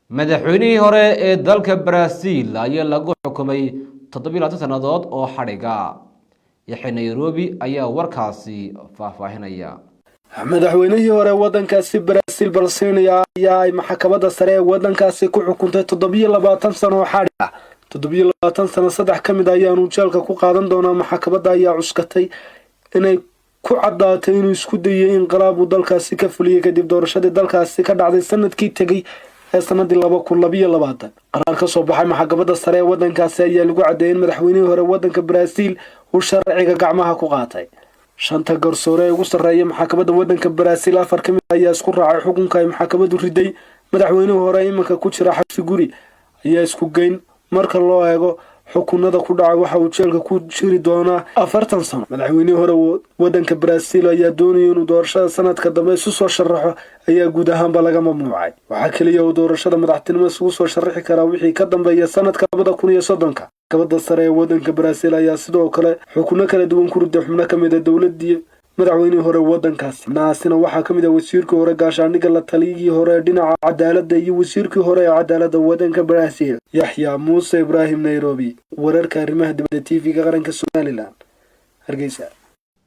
Madaxweynihii hore ee dalka Brazil ayaa lagu xukumay 27 sannadood oo xadhiga. Yaxya Nairobi ayaa warkaasi faahfaahinaya. Madaxweynihii hore waddankaasi Brazil Bolsonaro ayaa ay maxkamadda sare ee waddankaasi ku xukuntay 27 sano oo xadhig ah. 27 sano saddex ka mid ayaanu jeelka ku qaadan doonaa. Maxkamadda ayaa cuskatay inay ku caddaatay inuu isku dayay inqilaab uu dalkaasi ka fuliyey kadib doorashadii dalkaasi ka dhacday sanadkii tegey ee sanadii 2022. Qaraar ka soo baxay maxkamadda sare ee waddankaasi ayaa lagu caddeeyay in madaxweynihii hore waddanka Brazil uu sharciga gacmaha ku qaatay. Shanta garsoore ee ugu sarreeya maxkamadda waddanka Brazil, afar ka mid ayaa isku raacay xukunka ay maxkamaddu riday. Madaxweynihii hore iminka ku jira xabsi guri ayaa isku geyn marka loo eego xukunada ku dhacay waxa uu jeelka ku jiri doonaa 40 sano. Madaxweynihii hore waddanka Brazil ayaa doonaya inuu doorashada sanadka dambe isu soo sharaxo ayaa guud ahaanba laga mamnuucay. Waxaa keliya uu doorashada madaxtinimo isugu soo sharaxi karaa wixii ka dambeeya sanadka 2030-ka. Maxkamadda sare ee waddanka Brazil ayaa sidoo kale xukuno kala duwan ku riday xubno ka mid ah dowladii madaxweynihii hore waddankaasi. Xubnahaasina waxaa ka mid ah wasiirkii hore gaashaandhigga, la taliyihii hore ee dhinaca cadaaladda iyo wasiirkii hore ee cadaaladda waddanka Brazil. Yaxya Muuse Ibraahim, Nairobi, wararka arrimaha dibadda, TV-ga qaranka Somaliland, Hargeysa.